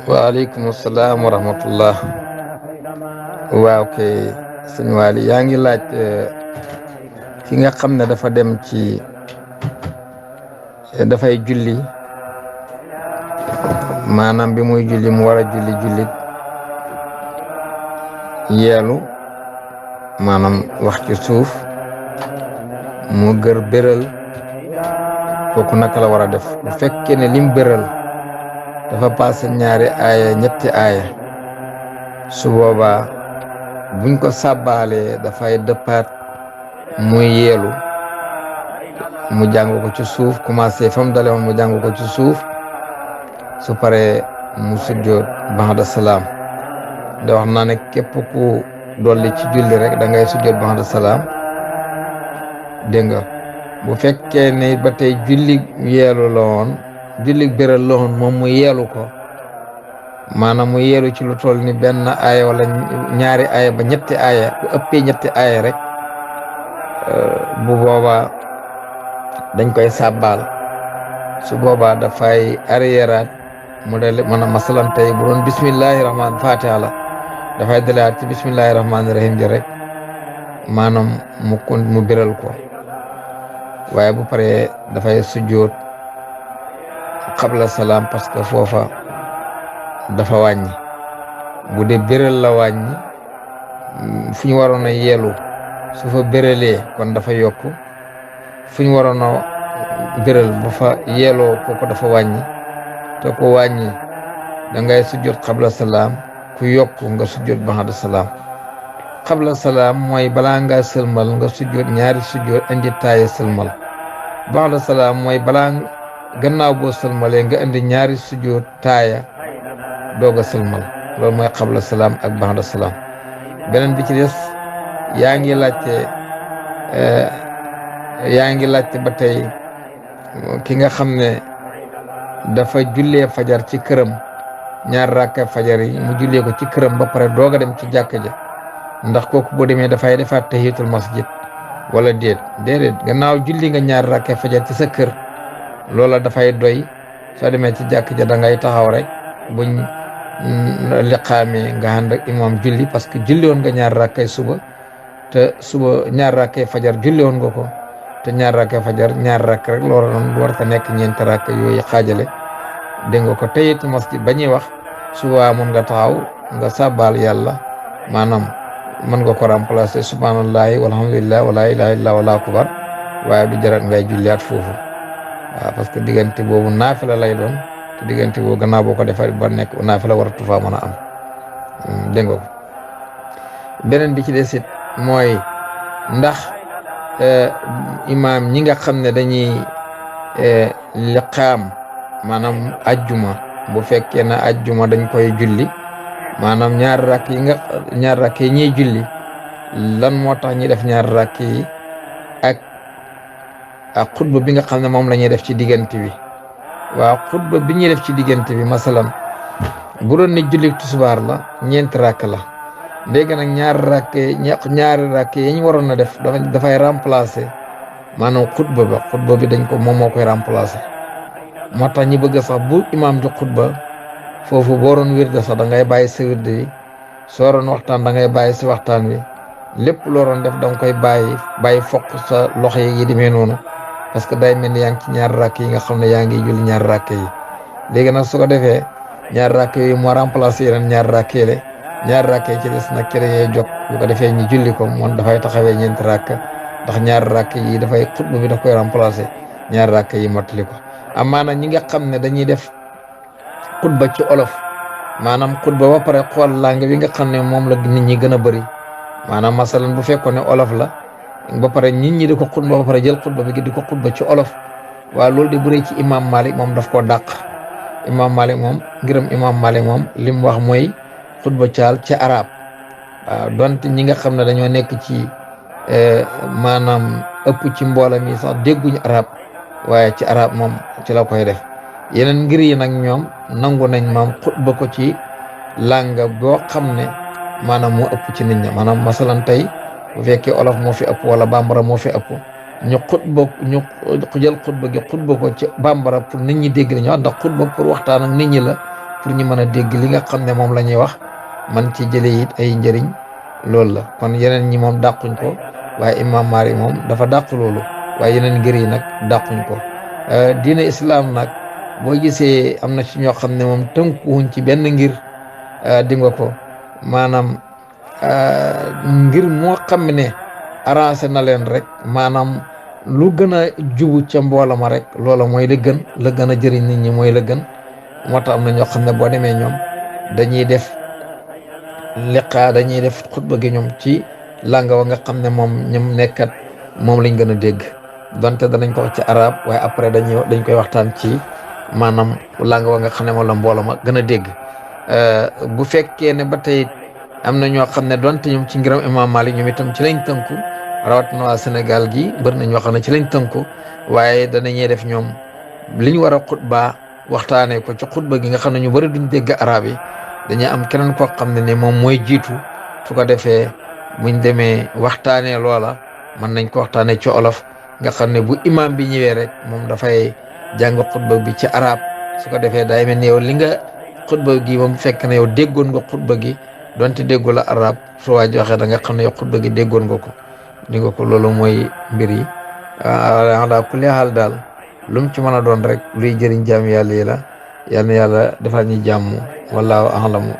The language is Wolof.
waaleykum salaam wa rahmatullah. waaw kay sëñ Waly yaa ngi laaj ki nga xam ne dafa dem ci dafay julli maanaam bi muy julli mu war a jullit yeelu maanaam wax ci suuf mu gër béral kooku naka la war a def bu fekkee ne lim béral dafa passé ñaari aaya ñetti aaya su boobaa buñ ko sàbbaalee dafay dëppaat muy yeelu mu jàng ko ci suuf commencé fa mu dale woon mu jàng ko ci suuf su paree mu sujjoot ba'da salaam da wax naa ne képp ku dolli ci julli rek da ngay sujjoot ba'da salaam dégg nga bu fekkee ne ba tey julli yeelu la woon julli béral la woon moom mu yeelu ko maanaam mu yeelu ci lu toll ni benn aaya wala ñaari aaya ba ñetti aaya bu ëppee ñetti aaya rek bu boobaa dañ koy sàbbaal su boobaa dafay arriéraat mu dale maanaam masalan tey bu doon bismillahi rahmaan fatiha la dafay dalaat ci bismillahi rahmaani rahim ji rek maanaam mu béral ko waaye bu paree dafay sujjoot qabla salaam parce que foofa dafa wàññi bu dee béral la wàññi fu ñu waroon a yeelu su fa béralee kon dafa yokk fu ñu waroon a béral bu fa yeeloo kooku dafa wàññi te ko wàññi da ngay sujjoot qabla salaam ku yokk nga sujjoot ba'da salaam qabla salaam mooy balaa nga sëlmal nga sujjoot ñaari sujjoot indi taaya sëlmal ba'da salaam mooy balaa gannaaw boo sëlmalee nga indi ñaari sujjoot taaya doog a sëlmal loolu mooy qabla salaam ak ba'da salaam beneen bi ci des yaa ngi laajte ba tey ki nga xam ne dafa jullee fajar ci këram ñaar rakka fajar yi mu jullee ko ci këram ba pare doog a dem ci jàkka ja ndax kooku boo demee dafay defaat tahiyatul masjid wala déedéet gannaaw julli nga ñaar rakka fajar ci sa kër loola dafay doy soo demee ci jàkka ja da ngay taxaw rek buñ liqaamee nga ànd ak imam julli parce que julli woon nga ñaar rakkay suba te suba ñaar rakkay fajar julli woon nga ko te ñaar rakkay fajar ñaar rakk rek loo war ta nekk ñeenti rakk yooyu xaajale dégg nga ko tahiyatul masjid ba ñuy wax suba mun nga taxaw nga sàbbaal yàlla maanaam mën nga ko remplacer subhanallahi walhamdulillah wala ilaha illa wala akbar waaye du jarat ngay julliyaat foofu waaw parce que diggante boobu naafila lay doon te diggante boobu gannaaw boo ko defar ba nekk naafila waratu faa mën a am dégg nga ko beneen bi ci des it mooy ndax imaam ñi nga xam ne dañuy liqaam maanaam ajjuma bu fekkee na ajjuma dañ koy julli maanaam ñaar rakk yi ñuy julli lan moo tax ñi def ñaar rakk yi ak xutba bi nga xam ne moom la ñuy def ci diggante bi waaw xutba bi ñuy def ci diggante bi masalan bu doon ne julli tisbaar la ñeenti rakk la léegi nag ñaari rakk yi ñu waroon a def dafay remplacer maanaam xutba bi dañ ko moom moo koy remplacer moo tax ñi bëgg sax bu imaam di xutba foofu boo doon wirde sax da ngay bàyyi sa wirde yi soo doon waxtaan da ngay bàyyi si waxtaan wi lépp loo doon def da nga koy bàyyi fokk sa loxo yi demee noonu parce que day mel ni yaa ngi ci ñaar rakk yi nga xam ne yaa ngi julli ñaar rakk yi léegi nag su ko defee ñaar rakk yi moo remplacé yeneen ñaar rakk yi ñaar rakk yi ci des nag ci dañuy jóg bu ko defee ñu julli ko moom dafay taxawee ñeenti rakk ndax ñaar rakk yi dafay xutba bi daf koy remplacé ñaar rakk yi mottali ko amaana ñi nga xam ne dañuy def xutba ci olof maanaam xutba ba pare xool langue bi nga xam ne moom la nit ñi gën a bëri maanaam masalan bu fekkoon ne olof la ba pare nit ñi di ko xutba ba pare jël xutba bi di ko xutba ci olof waaw loolu de bëree ci imam Malik moom daf koo dàq imam Malik moom ngërëm imam Malik moom li mu wax mooy xutba caal ci arab waaw donte ñi nga xam ne dañoo nekk ci maanaam ëpp ci mboola mi sax dégguñu arab waaye ci arab moom ci la koy def yeneen ngir yi nag ñoom nangu nañ maam xutba ko ci langa boo xam ne maanaam moo ëpp ci nit ñi maanaam masalan tey bu fekkee olof moo fi ëpp wala bambara moo fi ëpp ñu jël xutba gi xutba ko ci bambara pour nit ñi dégg li ñuy wax, ndax xutba pour waxtaan ak nit ñi la, pour ñu mën a dégg li nga xam ne moom la ñuy wax, man ci jëlee it ay njëriñ. loolu la kon yeneen ñi moom dàquñ ko, waaye imam Maalik moom dafa dàq loolu, waaye yeneen ngir yi nag dàquñ ko. diine islam nag boo gisee am na ci ñoo xam ne moom tënkuwuñ ci benn ngir, di nga ko maanaam ngir moo xam ne arrangé na leen rek, maanaam lu gën a jubu ca mboola ma rek loola mooy la gën, la gën a jëriñ nit ñi mooy la gën. moo tax am na ñoo xam ne boo demee ñoom dañuy def dañuy def xutba gi ñoom ci langa wa nga xam ne moom ñoom nekkat moom lañ gën a dégg, donte danañ ko wax ci arab, waaye après dañ koy waxtaan ci maanaam langa wa nga xam ne moom la mbooloo ma gën a dégg. bu fekkee ne ba tey am na ñoo xam ne donte ñoom ci ngiram imam Malik ñoom itam ci lañ tënku, rawatina waa Sénégal gi bëri na ñoo xam ne ci lañ tënku, waaye danañuy def ñoom liñ war a xutba waxtaanee ko ci xutba gi nga xam ne ñu bëri duñ dégg arab yi, dañuy am keneen koo xam ne ni moom mooy jiitu. su ko defee buñ demee waxtaanee loola mën nañ ko waxtaanee ci olof, nga xam ne bu imam bi ñëwee rek moom dafay jàng xutba bi ci arab. su ko defee day mel ni yow li nga xutba gi moom fekk na yow déggoon nga xutba gi donte déggu la arab, su waa ji waxee da nga xam ne yow xutba gi déggoon nga ko. di nga ko loolu mooy mbir yi. ala kulli haal daal lu mu ci mën a doon rek luy jëriñ jaam yàlla yi la. yal na yàlla defal ñu jàmm. wallaahu a'lamu.